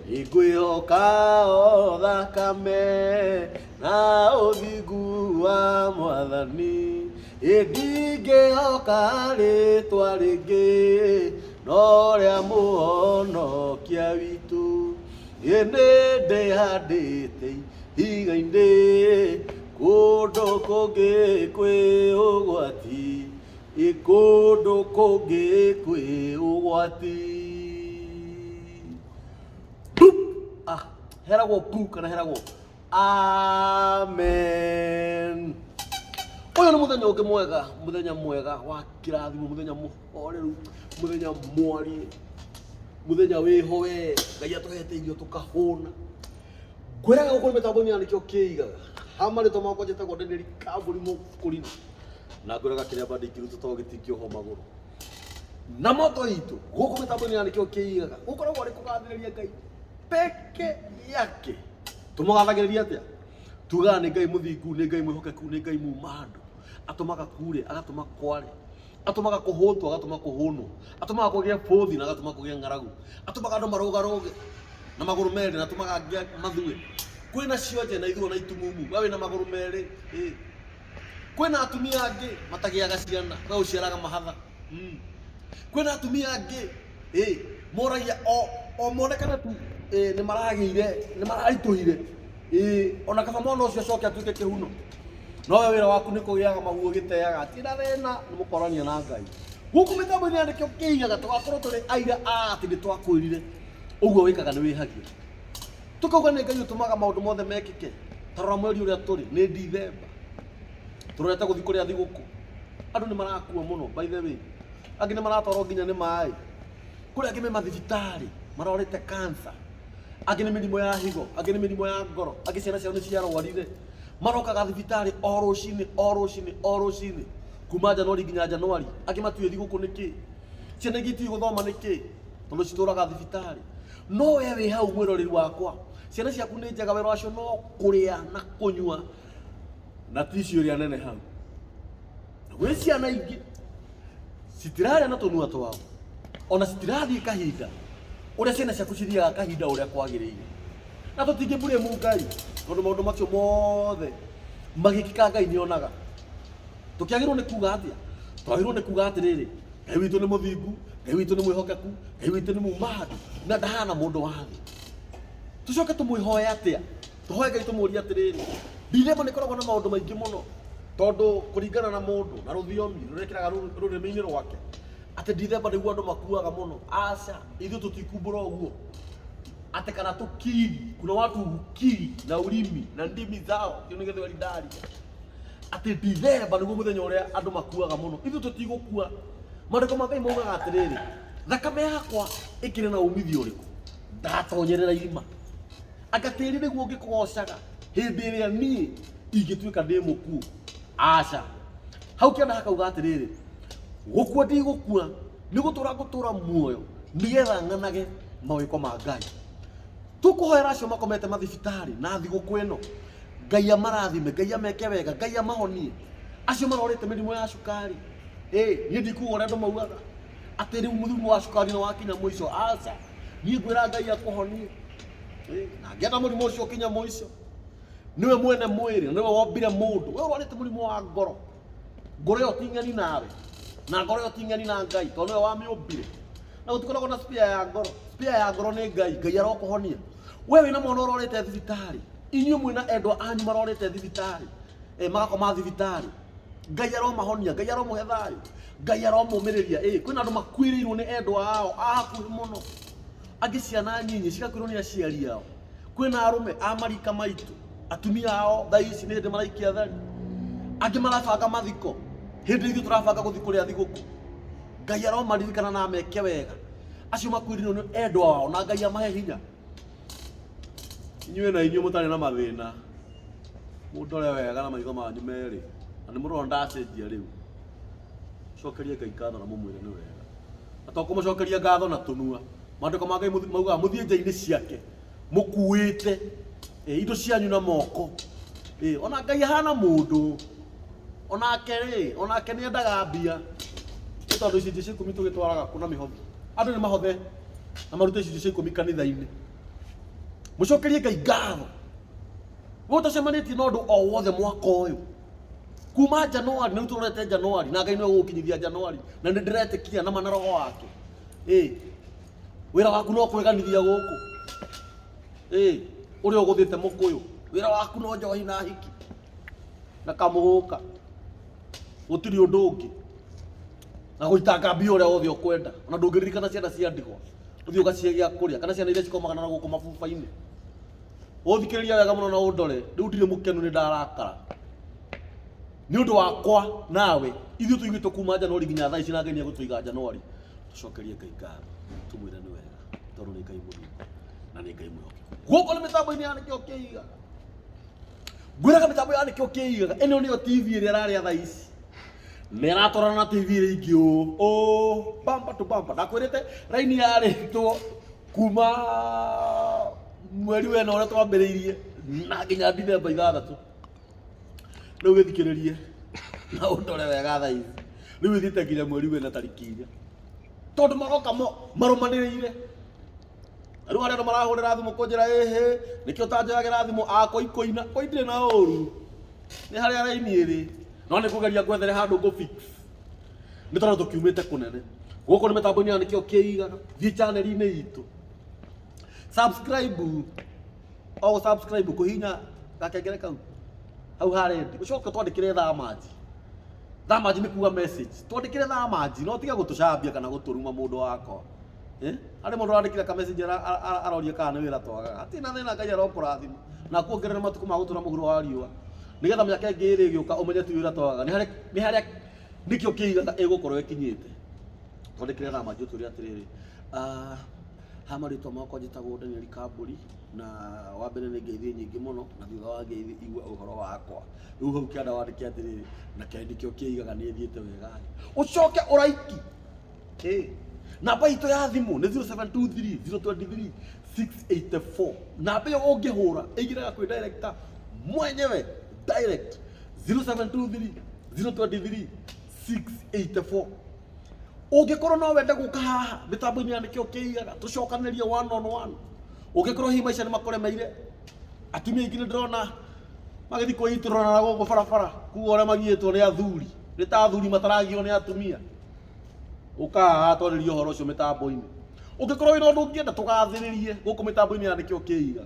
Ngwĩhoka o thakame na ũthingu wa Mwathani. Ndingĩhoka rĩtwa rĩngĩ no rĩa Mũhonokia witũ. Ĩ nĩ ndĩhandĩte ihiga-inĩ kũndũ kũngĩ kwĩ ũgwati. Ĩ kũndũ kũngĩ kwĩ ũgwati. Pup! Ah, heragwo pu kana heragwo amen. Ũyũ nĩ mũthenya ũngĩ mwega, mũthenya mwega wa kĩrathimo, mũthenya mũhoreru, mũthenya mwarie, mũthenya wĩho we Ngai atũhete irio tũkahũna. Ngwĩraga gũkũ nĩ mĩtambo-inĩ ya nĩkĩo kĩigaga. Ha marĩtwa makwa njĩtagwo Daniel Kambũri Mũkũrinũ. Na ngwĩraga kĩrĩa bado ingĩruta to gĩtingĩohwo magũrũ. Na moto itũ gũkũ mĩtambo-inĩ ya nĩkĩo kĩigaga gũkoragwo arĩ kũgathĩrĩria Ngai peke yake. Tũmũgathagĩrĩria atĩa? Tugaga nĩ Ngai mũthingu, nĩ Ngai mwĩhokeku, nĩ Ngai muma andũ. Atũmaga kure, agatũma kware. Atũmaga kũhũtwo, agatũma kũhũnwo. Atũmaga kũgĩe bũthi na agatũma kũgĩe ng'aragu. Atũmaga andũ marũgarũge na magũrũ merĩ na atũmaga angĩ mathue. Kwĩna cionje na ithuo na itumumu. We wĩna magũrũ merĩ. Ĩ. Kwĩna atumia angĩ matagĩaga ciana, we ũciaraga mahatha. Kwĩna atumia angĩ ĩ moragia o o monekane tu ĩ nĩ maragĩire nĩ mararitũhire ĩ ona kaba mwana ũcio acoke atuĩke kĩhuno. No we wĩra waku nĩ kũgĩaga mahu ũgĩteaga ti na thĩna nĩ mũkorania na Ngai. Gũkũ mĩtambo-inĩ ya nĩkĩo kĩigaga tũgakorwo tũrĩ aira a atĩ nĩ twakwĩrire ũguo wĩkaga nĩ wĩhagia. Tũkauga nĩ Ngai ũtũmaga maũndũ mothe mekĩke. Ta rora mweri ũrĩa tũrĩ nĩ Dithemba. Tũrorete gũthiĩ kũrĩa thigũkũ. Andũ nĩ marakua mũno by the way. Angĩ nĩ maratwarwo nginya nĩ maĩ. Kũrĩ angĩ me mathibitarĩ marwarĩte cancer. Angĩ nĩ mĩrimũ ya higo, angĩ nĩ mĩrimũ ya ngoro, angĩ ciana ciao nĩ ciarwarire. Marokaga thibitarĩ o rũcinĩ o rũcinĩ o rũcinĩ kuma Januari nginya Januari. Angĩ matiũĩ thigũkũ nĩ kĩ. Ciana ingĩ itiũĩ gũthoma nĩ kĩ tondũ citũraga thibitarĩ. No we wĩ hau mwĩroreri wakwa, ciana ciaku nĩ njega wĩra wacio no kũrĩa na kũnyua na tissue ĩrĩa nene hau. Na gwĩ ciana ingĩ citirarĩa na tũnua twao ona citirathiĩ kahinda ũrĩa ciana ciaku cithiaga kahinda ũrĩa kwagĩrĩire. Na tũtingĩ blame Ngai tondũ maũndũ macio mothe magĩkĩka Ngai nĩ onaga. Tũkĩagĩrĩirwo nĩ kuga atĩa? Twagĩrĩirwo nĩ kuga atĩrĩrĩ, Ngai witũ nĩ mũthingu, Ngai witũ nĩ mwĩhokeku, Ngai witũ nĩ muma andũ na ndahana mũndũ wa thĩ. Tũcoke tũmwĩhoe atĩa? Tũhoe Ngai tũmũrie atĩrĩrĩ, Dithemba nĩ ĩkoragwo na maũndũ maingĩ mũno tondũ kũringana na mũndũ na rũthiomi rũrĩa ekĩraga rũrĩmĩ-inĩ rwake atĩ Dithemba nĩguo andũ makuaga mũno. Aca, ithuĩ tũtikumbũra ũguo atĩ kana tũkiri, kuna watu hukiri na ulimi na ndimi zao, kĩu nĩ gĩthweri ndaria atĩ Dithemba nĩguo mũthenya ũrĩa andũ makuaga mũno. Ithuĩ tũtigũkua. Maandĩko ma Ngai maugaga atĩrĩrĩ, thakame yakwa ĩkĩrĩ na umithio ũrĩkũ ndatonyerera irima? Anga tĩri nĩguo ũngĩkũgocaga hĩndĩ ĩrĩa niĩ ingĩtuĩka ndĩ mũkuũ? Aca. Hau kĩanda hakauga atĩrĩrĩ, gũkua ndigũkua, nĩ gũtũra ngũtũra muoyo nĩgetha ng'anage mawĩko ma Ngai. Tũkũhoera acio makomete mathibitarĩ na thigũkũ ĩno, Ngai amarathime, Ngai ameke wega, Ngai amahonie. Acio marwarĩte mĩrimũ ya cukari, ĩ niĩ ndikuga ũrĩa andũ maugaga atĩ rĩu mũrimũ wa cukari nĩ wakinya mũico. Aca, niĩ ngwĩra Ngai akũhonie. Ĩ, na angĩenda mũrimũ ũcio ũkinye mũico, nĩwe mwene mwĩrĩ, nĩwe wombire mũndũ. We ũrwarĩte mũrimũ wa ngoro, ngoro ĩyo ti ng'eni nawe, na ngoro ĩyo ti ng'eni na Ngai, tondũ nĩwe wamĩũmbire. Na gũtikoragwo na spare ya ngoro, spare ya ngoro nĩ Ngai, Ngai arokũhonia. We wĩna mwana ũrwarĩte thibitarĩ, inyuĩ mwĩna endwa anyu marwarĩte thibitarĩ, magakoma thibitarĩ, Ngai aromahonia, Ngai aromũhe thayũ, Ngai aromũmĩrĩria. Kwĩna andũ makuĩrĩirwo nĩ endwa ao a hakuhĩ mũno, angĩ ciana nyinyi cigakuĩrwo nĩ aciari ao. Kwĩna arũme a marika maitũ, atumia ao thaa ici nĩ hĩndĩ maraikia thari, angĩ marabanga mathiko hĩndĩ ithuĩ tũrabanga gũthiĩ kũrĩa thigũkũ. Ngai aromaririkana na ameke wega acio makuĩrĩirwo nĩ endwa ao, na Ngai amahe hinya. Inyuĩ na inyuĩ mũtarĩ na mathĩna, mũndore wega na maitho manyu merĩ, na nĩ mũrona ndacenjia rĩu. Cokerie Ngai ngatho na mũmwĩre nĩ wega. Na to kũmũcokeria ngatho na tũnua. Maandĩko ma Ngai maugaga mũthiĩ nja-inĩ ciake mũkuĩte indo cianyu na moko. Ona Ngai ahana mũndũ, onake rĩ, onake nĩ endaga mbia. Nĩ tondũ icunjĩ cia ikũmi tũgĩtwaraga kũ na mĩhothi. Andũ nĩ mahothe na marute icunjĩ cia ikũmi kanitha-inĩ. Mũcokerie Ngai ngatho. We ũtacemanĩtie na ũndũ o wothe mwaka ũyũ kuma Januari, na rĩu tũrorete Januari, na Ngai nĩwe ũgũkinyithia Januari, na nĩ ndĩretĩkia na ma na roho wake. Ĩ wĩra waku no kwĩganithia gũkũ, ĩ ũrĩa ũgũthĩte mũkũyũ, wĩra waku no njohi na hiki na kamũgũka, gũtirĩ ũndũ ũngĩ, na gũitanga mbia ũrĩa wothe ũkwenda. Ona ndũngĩririkana ciana cia ndigwa, ũthiĩ ũgacihe gĩa kũrĩa, kana ciana iria cikomaga na gũkũ mabuba-inĩ. Ũthikĩrĩria wega mũno na ũndore, rĩu ndirĩ mũkenu, nĩ ndarakara nĩ ũndũ wakwa nawe. Ithuĩ tũigĩtwo kuma Januari nginya thaa ici, na Ngai nĩ egũtũiga Januari. Tũcokerie Ngai ngatho, tũmwĩre nĩ wega, tondũ nĩ Ngai mũthingu na nĩ Ngai mwĩhokeku. Gũkũ nĩ mĩtambo-inĩ ya Nĩkĩo Kĩigaga. Ngwĩraga mĩtambo ya Nĩkĩo Kĩigaga, ĩno nĩyo TV ĩrĩa ĩrarĩa thaa ici, nĩ ĩratwarana na TV ĩrĩa ingĩ ũũ ũũ, bamba to bamba. Ndakwĩrĩte raini yarĩtwo kuma mweri wena ũrĩa twambĩrĩirie na nginya Dithemba 6. Rĩu gĩthikĩrĩrie na ũndore wega thaa ici, rĩu ĩthiĩte nginya mweri wena tarĩki 4, tondũ maroka marũmanĩrĩire. Rĩu arĩa andũ marahũrĩra thimũ kũnjĩra, ĩhĩ, nĩkĩo ũtanjoyagĩra thimũ akwa ikũina kwa ndirĩ na ũru, nĩ harĩa raini ĩrĩ, no nĩ kũgeria ngwethere handũ ngũ fix, nĩ tondũ tũkiumĩte kũnene. Gũkũ nĩ mĩtambo-inĩ ya Nĩkĩo Kĩigaga. Thiĩ channel-inĩ itũ, subscribe, o gũ subscribe, kũhihinya gakengere kau hau ha red, ũcoke twandĩkĩre thaa manji. Thaa manji nĩ kuga message, twandĩkĩre thaa manji, no tiga gũtũcambia kana gũtũruma mũndũ wakwa. Eh? Harĩ mũndũ ũrandĩkire ka message aroria kana nĩ wĩra twagaga. Hatirĩ na thĩna, Ngai arokũrathima na akuongerere matukũ ma gũtũra mũhuro wa riũa, nĩgetha mĩaka ĩngĩ ĩrĩ ĩgĩũka ũmenye ti wĩra twagaga, nĩ harĩa Nĩkĩo Kĩigaga ĩgũkorwo ĩkinyĩte. Twandĩkĩre thaa manji, ũtwĩre atĩrĩrĩ, ah, ha marĩtwa makwa njĩtagwo Daniel Kambũri, na wa mbere nĩ ngeithi nyingĩ mũno, na thutha wa ngeithi igua ũhoro wakwa. Rĩu hau kĩanda wandĩke atĩrĩrĩ, na kĩndĩ nĩkĩo Kĩigaga nĩ ĩthiĩte wega. Ũcoke ũraiki. Ĩ namba itũ ya thimũ nĩ 0723 023 684. Namba ĩyo ũngĩhũra ĩingĩraga kwĩ director mwenyewe direct, 0723 023 684. Ũngĩkorwo no wende gũka haha mĩtambo-inĩ ya Nĩkĩo Kĩigaga, tũcokanĩrie one on one. Ũngĩkorwo hihi maica nĩ makũremeire, atumia aingĩ nĩ ndĩrona magĩthiĩ kwĩitũrũra na gũkũ barabara, kuga ũrĩa magiĩtwo nĩ athuri, nĩ ta athuri mataragio nĩ atumia. Ũka haha twarĩrie ũhoro ũcio mĩtambo-inĩ. Ũngĩkorwo wĩna ũndũ ũngĩenda tũgathĩrĩrie gũkũ mĩtambo-inĩ ya Nĩkĩo Kĩigaga,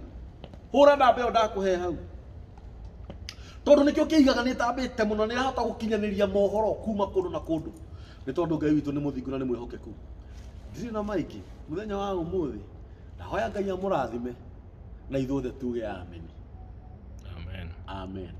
hũra namba ĩyo ndakũhe hau, tondũ Nĩkĩo Kĩigaga nĩ ĩtambĩte mũno, nĩ ĩrahota gũkinyanĩria mohoro kuma kũndũ na kũndũ, nĩ tondũ Ngai witũ nĩ mũthingu na nĩ mwĩhokeku. Ndirĩ na maingĩ mũthenya wa ũmũthĩ, ndahoya Ngai amũrathime na ithuothe tuge ameni. Amen. Amen.